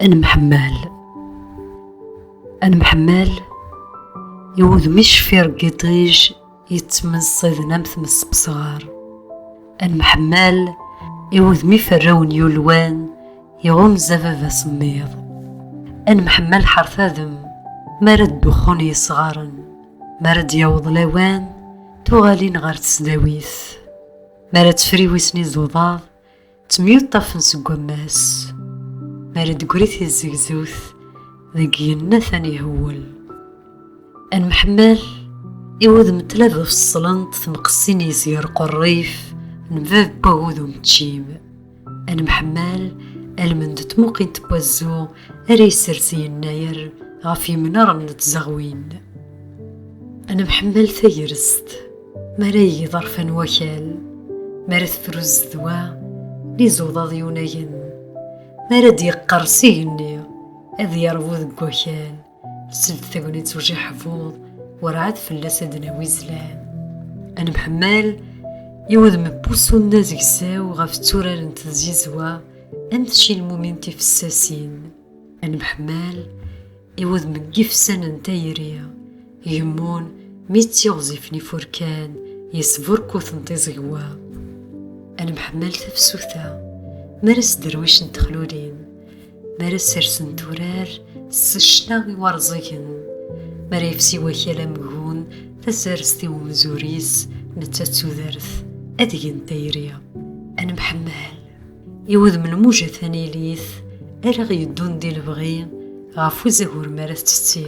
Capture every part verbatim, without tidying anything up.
Anemḥemmal. Anemḥemmal i wudem icfir n yiṭij yettmenṣiden am tmes n usɣar. Anemḥemmal i wudem iferrawen yulwan iɣunza baba asemmiḍ. Anemḥemmal ḥertadem mi ara dduxxun yesɣaren, mi ara d-yaweḍ lawan tuɣalin ɣer tesdawit, mi ara ttefriwisen izuḍaḍ ttemyuṭṭafen seg wammas, mi ara d-tegri tizegzewt deg yigenni atan ihewwel. Anemḥemmal i wudem tlab ɣef ṣṣlent tmeqssin-is gar uqerrif n bab n wagud umeččim. Anemḥemmal almend n tmuqint n wazzu ara yessers yennayer ɣef yimnaren n tzeɣwin. Anemḥemmal tagrest mi ara yeg iḍerfan wakal, mi ara tefru zzedwa n izuḍaḍ yunagen, mi ara d-yeqqers igenni ad yerbu deg wakal seld tagnit ujiḥbuḍ, werɛad fell-as ad d-nawi zlan. Anemḥemmal i wudem n wusu n azegzaw ɣef tturaren tezizwa am tcilmumin tifessasin. Anemḥemmal i wudem n yifsan n tayri gemmun mi ttiɣzifen ifurkan yesburkuten tiẓegwa. Anemḥemmal tafsuta mi ara sderwicen texlulin, mi ara sersen turar s ccna i warẓigen, mi ara yefsi wakal amgun tasarest i umzur-is netta d tudert ad gen tayri. Anemḥemmal i wudem n lmuja tanilit ara ɣ-yeddun di lebɣi ɣef uzagur mi ara tetti.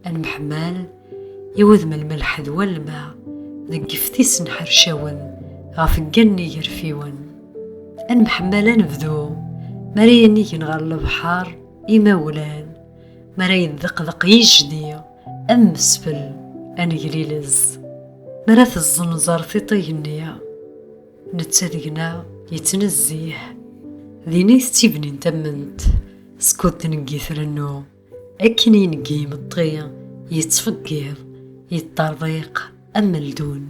Anemḥemmal i wudem n lmelḥ d walma deg yeftis n ḥercawen ɣef ggan n yigerfiwen. Anemḥemmal anebdu mi ara yinigen ɣer lebḥer imawlan, mi ara yeddeqdeq yijdi am mesfel aneglilez, mi ara tezzenzer tiṭ igenni netta deg-neɣ yettnezzih. Din i tettibnin tamment skud tneggit rennu akken ineggi imeṭṭi yettfeggiḍ yeṭṭerḍiq am meldun.